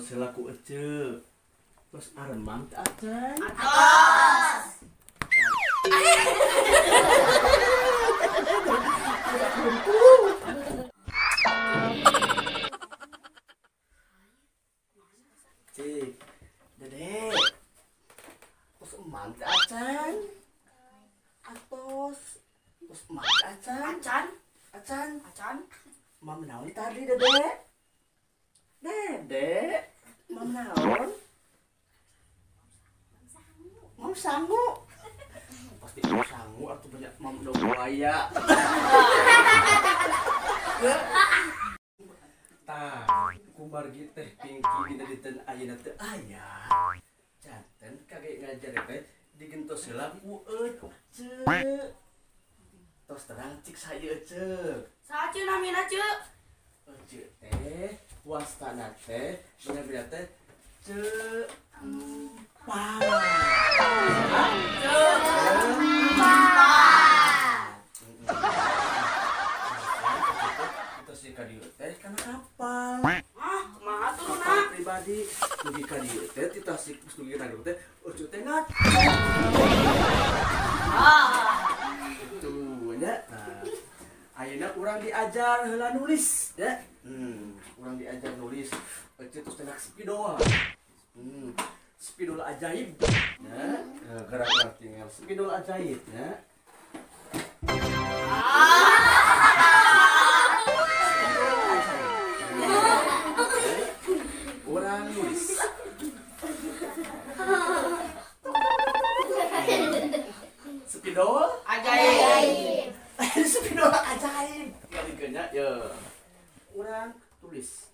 Ditaros heula ku ece. Terus aremang teh acan. Atos. Cik, Dede. Terus emang teh acan. Atos. Terus emang teh acan. Acan. Acan. Acan. Mam naon tadi, Dede? Dede, mam naon? Mam sangu. Pasti mam sangu atau banyak mam udah buaya. Tah, kumargi teh Pingki dina dinten ayeuna teu aya. Janten kage ngajar teh digentos heula ku ece. Tos terang cik saya ece. Saha ceuk namina ceuk? Ece teh wastana teh bener-bener teh ce empat. Ce empat. Terus di kadieu teh kana kapal. Ah, kumaha turunna? Kapal pribadi dugi ka dieu teh ti Tasik geus dugi ka dieu teh ece teh ngat. Ah. Itu nya. Nah, ayeuna urang diajar heula nulis ya. Urang diajar nulis. Ece terus tenak spidol. Spidol ajaib. Ya, gerak-gerak tinggal spidol ajaib ya. Spidol ajaib. Urang nulis. Spidol ajaib. Spidol ajaib. Kali ya. Urang tulis.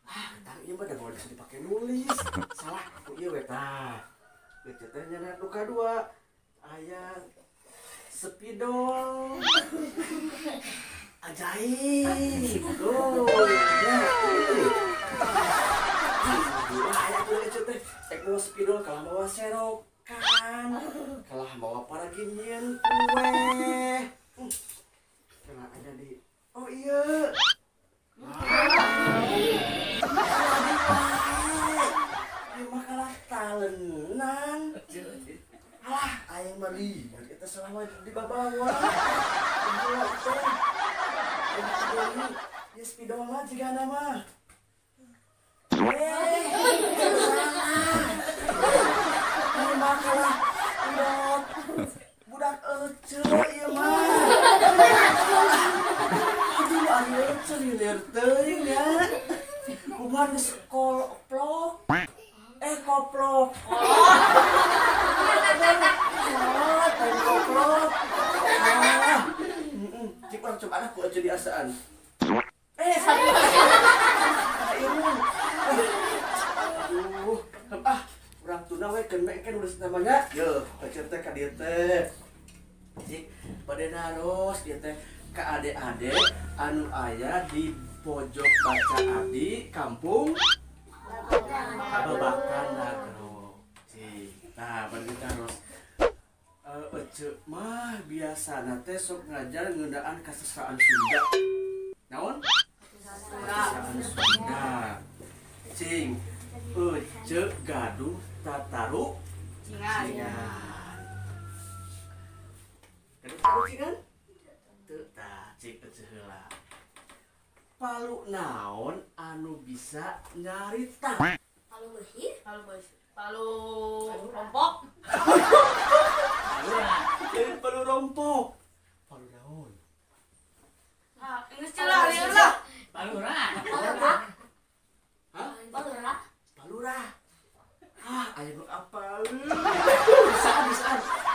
Ah, tang ieu mah da moal bisa dipake nulis. Salah ku ieu we tah. Ece teh nyana nu kadua. Aya spidol ajaib. Tuh, ya. Aya tuh ece teh ek mawa spidol kalah mawa serokan. Kalah mawa paragi nyieun kue. Kalah ada di oh iya. Ieu mah kalah talenan. Alah, aing mah lieur eta selama di babawa. Ieu teh. Ieu spidol mah jigana mah. Salah. Ieu mah kalah budak ece ieu mah. Aduh, ari ece lieur teuing ya. Kumaha geus koplok. Koplok. Koplok. Cik urang coba lah ku ece diasaan. Salah. Irung. Aduh, ah, urang tuna we keun we nulis namanya. Yeuh, ece teh ka dieu teh. Cik, bade naros dieu teh ka ade-ade anu aya di pojok baca abdi kampung Babakan Nagro. Cik, tah bade naros. Ece mah biasana teh sok ngajar ngeunaan kasastraan Sunda. Naon? Kasastraan Sunda. Cing, ece gaduh tataru cingan. Gaduh tataru cingan? Teu tah, cik ece heula. Palu naon anu bisa nyarita? Palu beusi? Palu beusi. Palu rompok. Palu rompok. Palu naon? Nah, geus celah lieur lah. Palu ra. Hah? Palu ra. Palu ra. Ah, aya nu apal. Bisa.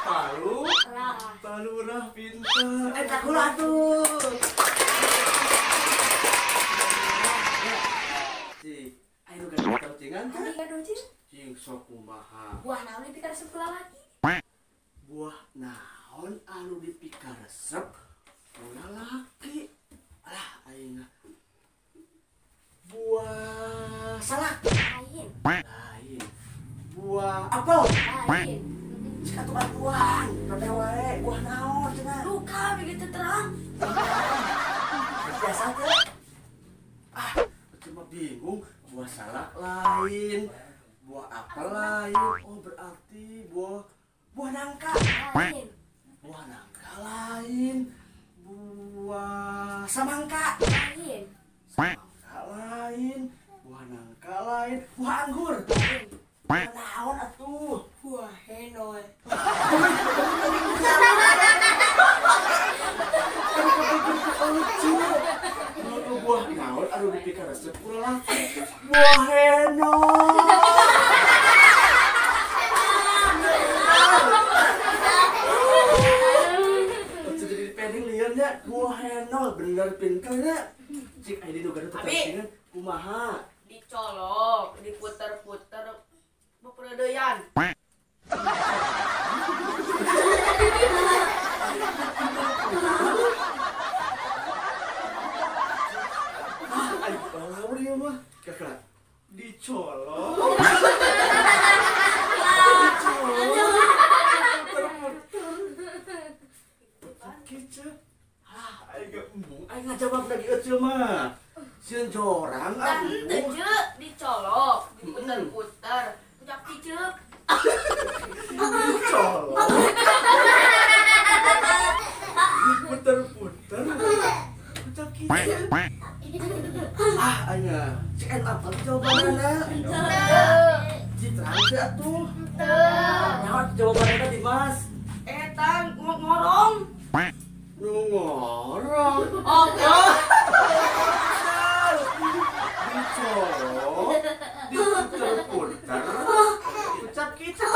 Palu ra. Palu ra pinter. Eta kula atuh. Cik, aya nu gaduh taucingan teh? Aya gaduh cing. Cing sok kumaha? Buah naon dipikaresep ku lalaki? Buah naon anu dipikaresep ku lalaki? Alah, aing buah salak. Lain. Lain. Buah apel. Lain. Cik atuh atuan, kabeh wae buah naon cenah? Luka begitu terang. Biasa teh. Ah, cuma Buah salak lain, buah apel lain. Oh berarti buah nangka. Lain. Buah nangka lain, buah samangka. Lain. Samangka lain, buah nangka lain, buah anggur. Buah naon atuh? Buah henol. Buah naon anu dipikaresep ku lalaki? Buah henol. Jadi pending lieur nya buah henol bener pinternya. Cik aya di nu gaduh teh kumaha? Dicolok, diputer-puter, beperedeyan. Kakak dicolok, dicolok, puter-puter, kecap. Ah, aing embung, aing ngajawab lagi eceu mah. Sieun jorang ah. Teu dicolok, diputer-puter, ucap kicep. Dicolok, diputer-puter, ucap kicep. Ah, anya, cek apa jawabanana? Citra teu atuh. Teu. Naon jawabanana Dimas? Eta ngorong. Nu ngorong. Oh, dicolok, diputer-puter, ucap kicep.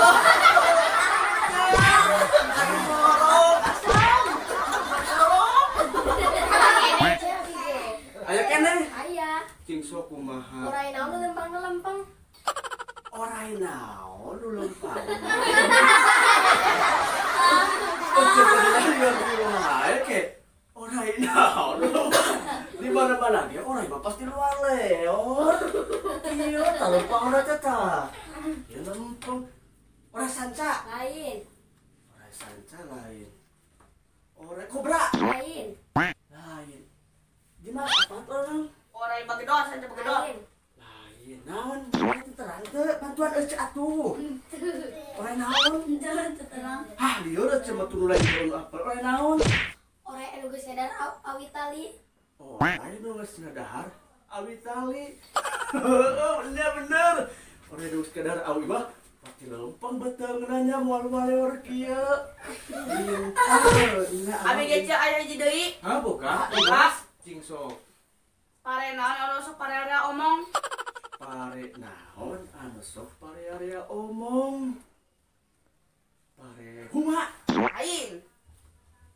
Ngorong. Aya keneh? Aya. Cing sok kumaha? Orai naon nu lempang-lempeng? Orai naon nu lempang? Oke, orai naon di mana-mana ge orai mah pasti luar leor. Kieu tah lempang teh tah. Ieu lempeng. Orai sanca. Lain. Orai sanca lain. Orai kobra. Lain. Lain. Gimana apa orang? Orai bagedor, sanca bagedor. Lain naon? Terang teu bantuan euceu atuh. Orai naon? Terang. Hah, lieur euceu mah tunu lain nu apel. Orai naon? Orai anu geus ngadahar awi tali. Orai nu geus ngadahar awi tali. Heeh, bener bener. Orai nu geus ngadahar awi mah pasti lempeng beuteungna nya moal waleor kieu. Abi ge ceu aya hiji deui. Hah, boga? Boga. Cing sok. Pare naon anu sok parearea omong? Pare naon anu sok parearea omong? Pare huma. Lain.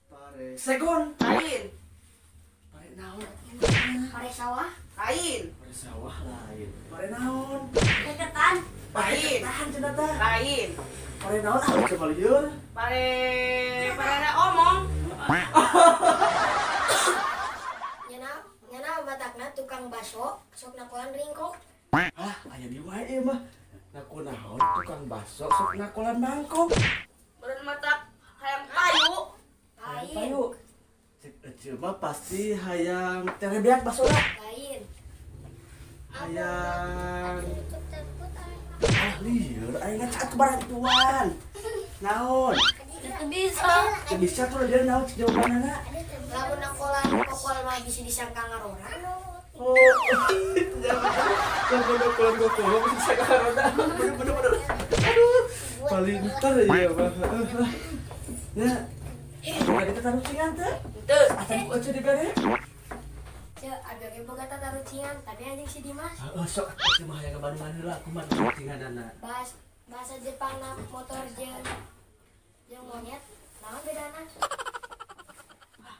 Pare segon. Lain. Pare naon? Pare sawah. Lain. Pare sawah lain. Pare naon? Keketan. Lain. Tahan cenah tah. Lain. Pare naon anu coba lieur? Pare parearea omong. Nyana batakna tukang baso sok nakolan ringkok. Ah, aya di wae ieu mah. Nakunaon tukang baso sok nakolan mangkok. Beureun matak hayang payu. Hayang payu. Cek eceu mah pasti hayang terebeak basona. Lain. Hayang ah lieur aing ngaca atuh bantuan. Naon? Teu bisa. Teu bisa tuh lieur naon cek jawabanana? Lamun nakolan kokol mah bisa disangka ngarora. Oh, lamun nakolan kokol mah bisa disangka ngarora. Bener bener. Aduh, paling pinter ya mah. Ya. Ada tatarucingan teh? Teu. Atan ku ece dibere? Ceu, abi oge boga tatarucingan, tapi anjing si Dimas. Heeh, sok ece mah hayang ngabandungan heula kumaha tatarucinganana. Bahasa Jepangna motor jeung monyet, naon bedana?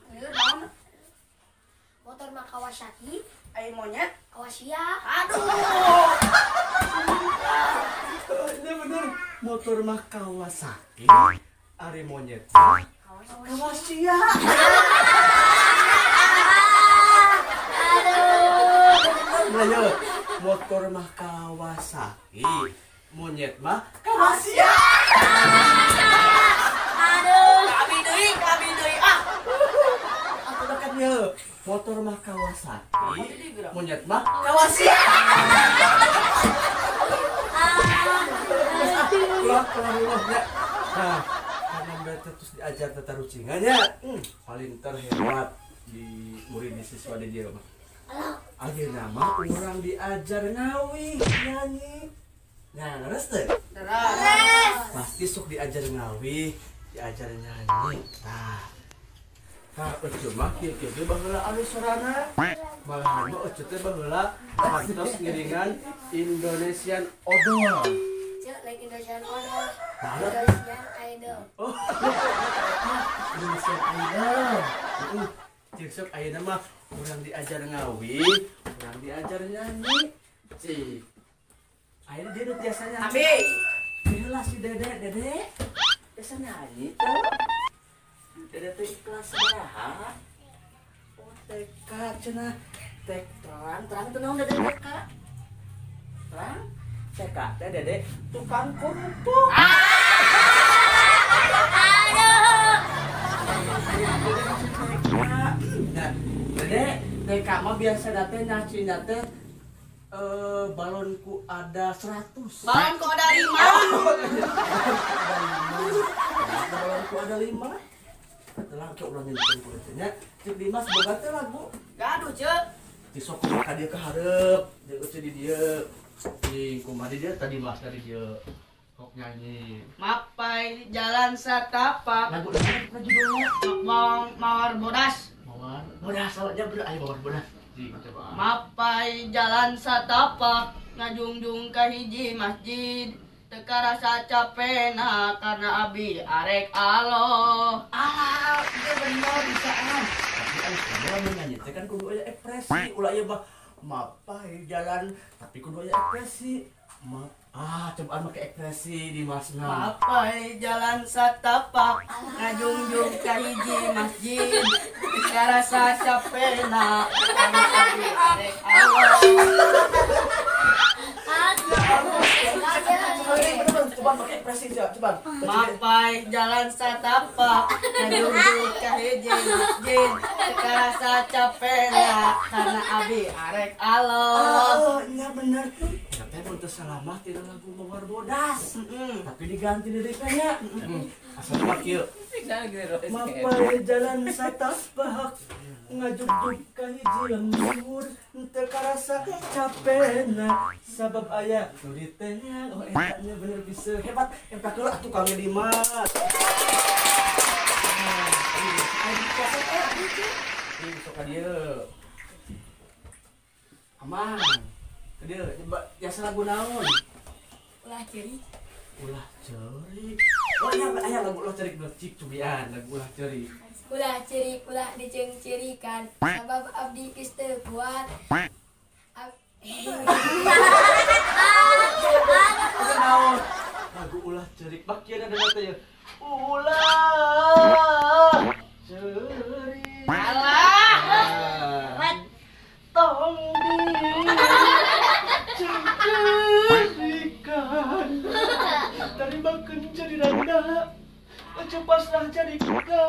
Lieur naon? Motor mah Kawasaki, ai monyet Kawasia. Aduh. Ini bener, motor mah Kawasaki, ari monyet Kawasia. Aduh. Nah, motor mah Kawasaki, monyet mah Kawasia. Aduh. Kami deui ah. Aku dekat ya. Motor mah Kawasaki, monyet mah Kawasaki. Ulah ulah ya. Nah, karena mereka terus diajar tatarucingan nya, paling terhebat di murid di siswa di dia mah. Ayeuna mah urang diajar ngawi nyanyi. Nah, leres teu? Leres. Pasti sok diajar ngawi, diajar nyanyi. Tah. Tah eceu mah kieu-kieu ge baheula anu sorana. Malahan mah eceu teh baheula kantos ngiringan Indonesian Odol. Cek lain Indonesian Odol. Indonesian Idol. Oh. Indonesian Idol. Heeh. Cek sok ayeuna mah urang diajar ngawi, urang diajar nyanyi. Cik. Ayeuna dia nu biasa nyanyi. Abi. Heula si Dede, Dede. Biasa nyanyi tuh. Dede teh kelas sabaraha? Oh, TK cenah. Tek terang, terang teh naon Dede TK? Terang? TK teh Dede tukang kerupuk. Aduh. Nah, Dede TK mah biasa teh nyacina teh balonku ada 100. Balonku ada 5. Balonku ada 5. Telah ke ulah nyanyikan ku teh nya. Cek Dimas boga teh lagu. Gaduh, Cek. Ti sok ka dieu ka hareup, jeung euceu di dieu. Di kumaha di dieu tadi Mas dari dieu. Kok nyanyi. Mapai jalan satapak. Lagu naon judulnya? Mawar bodas. Mawar bodas salahnya bener aya mawar bodas. Di coba. Mapai jalan satapak ngajungjung ka hiji masjid. Teu karasa capena karena abi arek alo. Ah, ieu bener bisaan. Tapi anu lamun nyanyi teh kan kudu aya ekspresi, ulah ieu mah mapai jalan tapi kudu aya ekspresi. Cobaan make ekspresi di masna. Mapai jalan satapak ngajungjung ka hiji masjid. Teu karasa capena karena abi arek alo. Coba pakai ekspresi, coba. Mapai jalan satapak ngajungjung ka hiji masjid. Teu karasa capena karena abi arek alo. Oh, iya bener. Teh mun teu salah mah tina lagu Mawar Bodas. Tapi diganti liriknya. Asal mah kieu. Mapai jalan satapak ngajugjug ka hiji lembur teu karasa capena sabab aya nu diteang. Oh, eta nya bener bisa hebat. Eta heula tukang Dimas. Ini sok ka dieu. Aman. Dia biasa lagu naon? Ulah ceurik. Ulah ceurik. Oh iya, aya lagu ulah ceurik bener cik cubian lagu ulah ceurik. Ulah ceurik ulah diceungceurikan sabab abdi geus teu kuat. Naon? Lagu ulah ceurik bakian ada teh ya. Ulah ceurik. Alah. Tong di cerikan tarimakeun jadi randa aja pasrah jadi kuda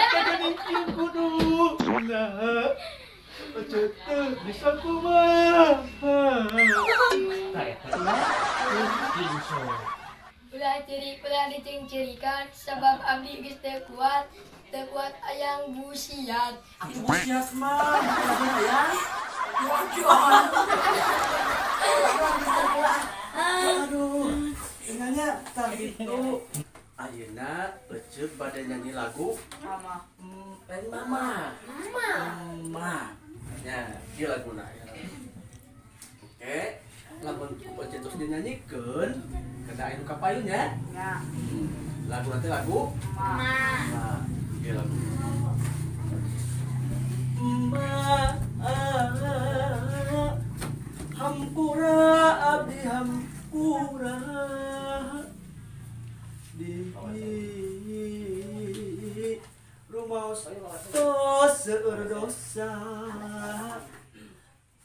jadi kieu kudu nah aja teu bisa kumaha tah eta ulah ceurik ulah diceungceurikan sabab abdi geus teu kuat teu kuat ayang busiat. Atuh busiat mah bukan ayang. Aduh, nanya tak gitu. Ayeuna eceu bade nyanyi lagu Mama. Lain mama. Mama. Mama. Nya, ieu laguna. Oke, lamun ku eceu terus dinyanyikeun, kada aya nu kapayun nya. Nya. Lagu nanti lagu Mama. Nah, ieu lagu. Ma hampura abdi hampura di rumah tos seueur dosa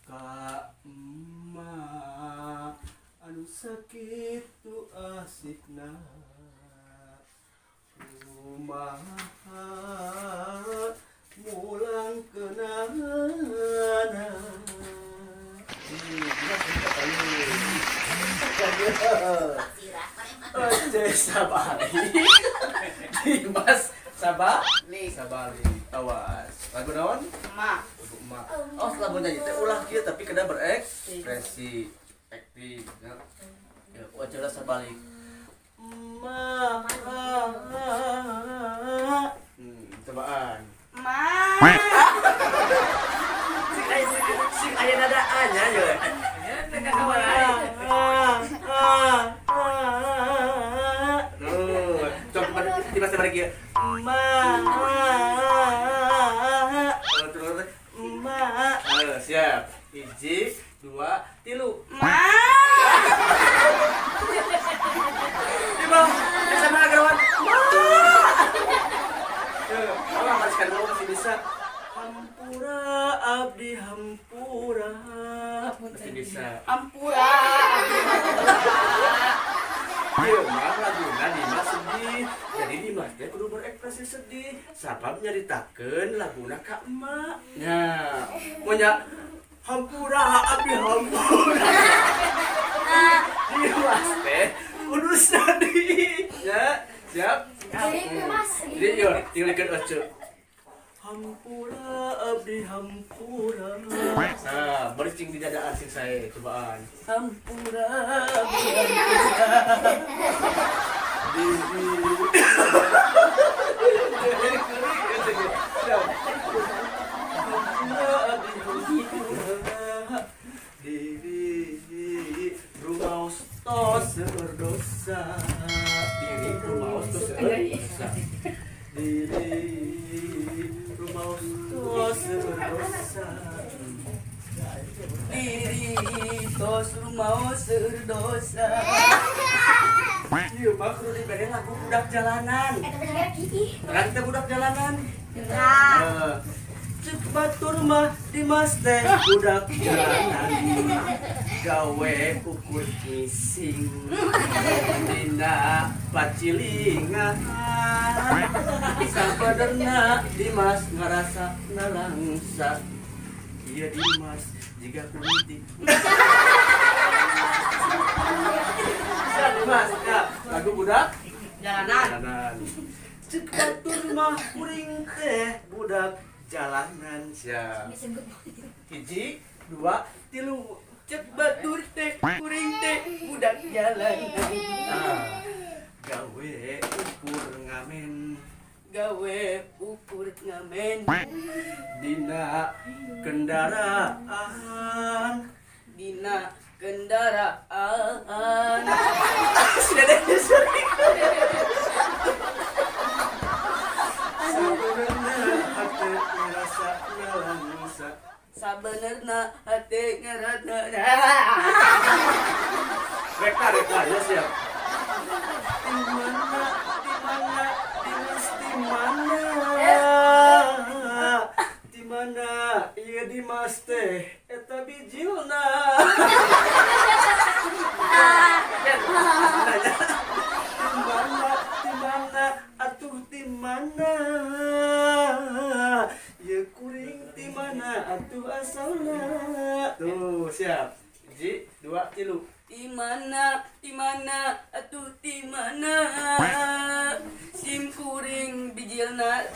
ka emak anu sakitu asikna kumaha mulangkeun Oce sabalik. Dimas sabalik. Sabalik. Awas. Lagu naon? Emak. Lagu emak. Oh, lagu nyanyi teh ulah kieu tapi kena berekspresi. Aktif. Ya. Oce lah sabalik. Emak. Cobaan. Emak. Sing aya nadaannya ye. Tuh, coba Dimas sabalik ieu. Emak. Terus emak. Siap. 1, 2, 3. Emak. Dimas, sama gerawan. Kalau harus dulu masih bisa. Hampura abdi hampura. Masih bisa. Hampura. Iya, mah laguna Dimas sedih. Jadi Dimas teh kudu berekspresi sedih. Sabab nyaritakeun laguna ka emak. Nya, monya hampura abdi hampura. Dimas teh kudu sedih. Ya, siap. Jadi yo, tinggalkeun oce. Hampura abdi hampura. Nah, bercing di dadaan sing sae cobaan. Hampura abdi hampura. Hampura abdi hampura. Diri rumaos tos seueur dosa. Diri rumaos tos seueur dosa. Diri rumaos tos seueur dosa. Diri tos rumaos seueur dosa. Ieu mah kudu dibere lagu budak jalanan. Kan teh budak jalanan. Cek batur mah Dimas teh budak jalanan. Gawe ukur ngising. Dina pacilingan. Sabaderna Dimas ngarasa nalangsa. Ieu Dimas jiga kunti. Bisa Dimas, ya. Lagu budak jalanan. Jalanan. Cek batur mah kuring teh budak jalanan siap. 1, 2, 3. Cek batur teh kuring teh budak jalanan. Gawe ukur ngamen. Gawe ukur ngamen. Dina kendaraan. Dina kendaraan. Sudah deh, sorry. Sabenerna hate ngarasa. Reka, reka, ya siap. Di mana, di mana, Dimas di mana? Di mana? Iya Dimas teh, eta bijilna. Di mana, di mana, atuh di mana? Ya kuring di mana atuh asalna? Tuh, siap. 1, 2, 3. Di mana, atuh di mana? Sim kuring bijilna.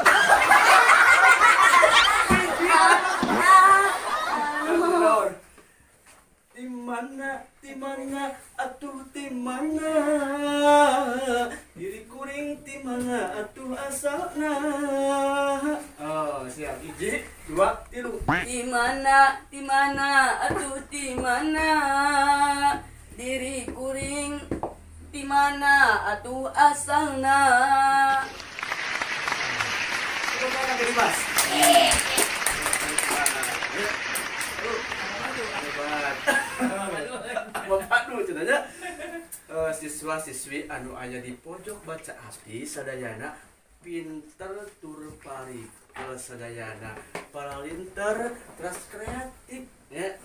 Di mana, atuh di mana? Diri kuring di mana atuh asalna? Oh, siap. 1, 2, 3. Di mana, atuh di mana? Diri kuring di mana atuh asalna? Mas. Bapak cenanya siswa-siswi anu aya di pojok baca abdi sadayana pinter tur parikel sadayana paralinter teras kreatif ya.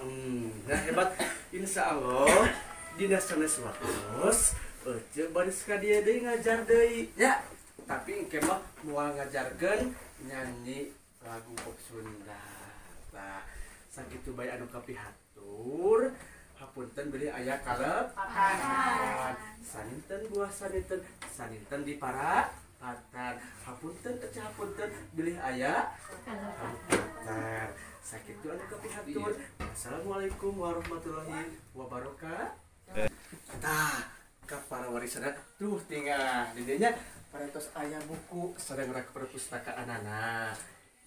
Nah, hebat insyaallah dina sanes waktos ece baris ka dieu deui ngajar deui ya, tapi engke mah moal ngajarkeun nyanyi lagu pop Sunda. Nah, Sakitu bae anu kapihatur. Hapunten bilih aya kalepatan. Saninten buah saninten, saninten di parapatan. Hapunten ecah hapunten bilih aya kalepatan. Sakitu anu kapihatur. Assalamualaikum warahmatullahi wabarakatuh. Tah, ka para warisana tuh tinggal di dinya parantos aya buku sareng rak perpustakaanana.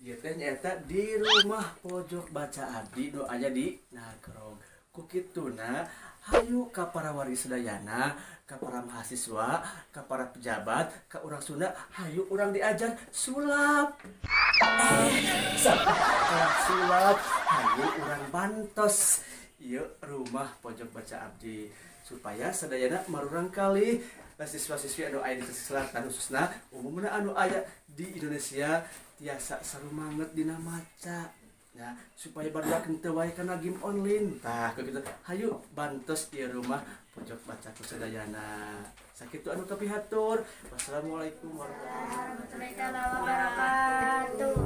Ieu teh nyaeta di rumah pojok baca abdi nu aya di Nagrog. Ku kituna hayu ka para wargi sadayana, ka para mahasiswa, ka para pejabat, ka urang Sunda, hayu urang diajar sulap. Sulap, hayu urang bantos ieu rumah pojok baca abdi supaya sadayana marurang kali siswa-siswi anu aya di Selatan khususna umumna anu aya di Indonesia tiasa sarumanget dina maca. Ya, supaya barudak henteu wae kana game online. Tah, kitu hayu bantos ieu rumah pojok baca ku sadayana. Sakitu anu kapihatur. Wassalamualaikum warahmatullahi wabarakatuh.